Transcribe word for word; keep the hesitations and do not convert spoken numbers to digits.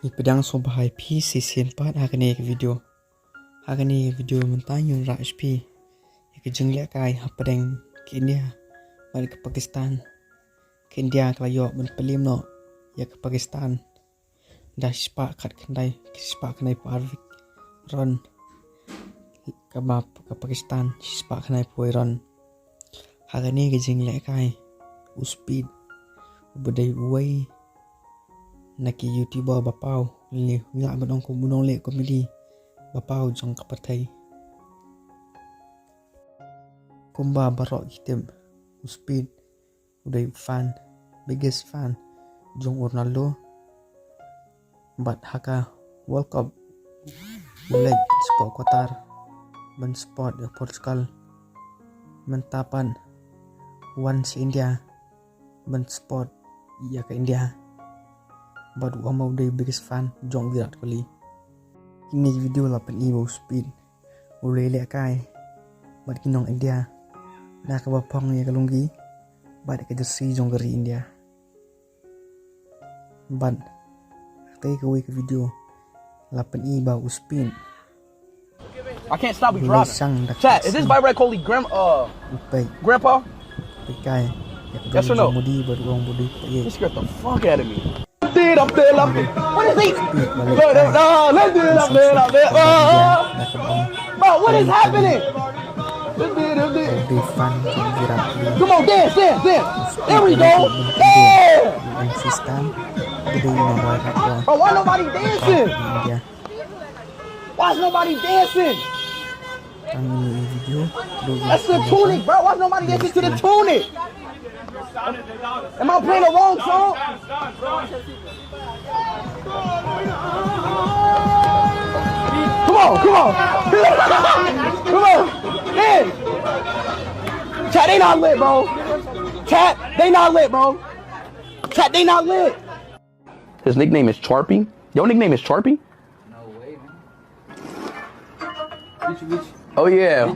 Ngi pdiang sngewbha ïa phi shisien pat ha kane ka video. Ha kane ka video mynta ngi wanrah sha phi ïa ka jinglehkai hapdeng ka India bad ka Pakistan. Ka India ka la ïoh ban pynliem noh ïa ka Pakistan da shispah khatkhyndai, shispah khyndaiphew ar wicket run. Kaba ka Pakistan shispah khyndaiphew wei run. Ha kane ka jinglehkai, u Speed uba dei uwei na ki YouTuber ba paw, ngi lah ban ong kum u nongleh comedy ba paw jong ka pyrthei. Kumba baroh ki tip, u Speed u dei u fan, biggest fan jong u Ronaldo. Bad ha ka World Cup u leit spot Qatar ban spot ïa Portugal. Mynta pat u wan sha India ban spot ïa ka India. Bad u ong ba u dei biggest fan jong Virat Kohli. Kine ki video la pyni ba u Speed u leh lehkai bad ki nong India da kaba phong ïa ka lunggi bad ka jersey jong ka ri India. Bad kata kawei ka video la pyni ba u Speed. I can't stop with driving. Chat, is this Virat Kohli grand uh grandpa? Yes or no? Modi bad u ong Modi. You scared the fuck out of me. Did I feel up it? What is he? Look, look, look, look, look, look, look, look. Bro, what is happening? This dude, this dude. Come on, dance, dance, dance. There we go. Yeah. Bro, why nobody dancing? Why is nobody dancing? That's the tunic, bro. Why is nobody dancing to the tunic? Am I playing the wrong song? Come on, come on. Come on. Man. Chat, they not lit, bro. Chat, they not lit, bro. Chat, they not lit. His nickname is Charpy. Your nickname is Charpy? No way, man. Which, which? Oh, yeah.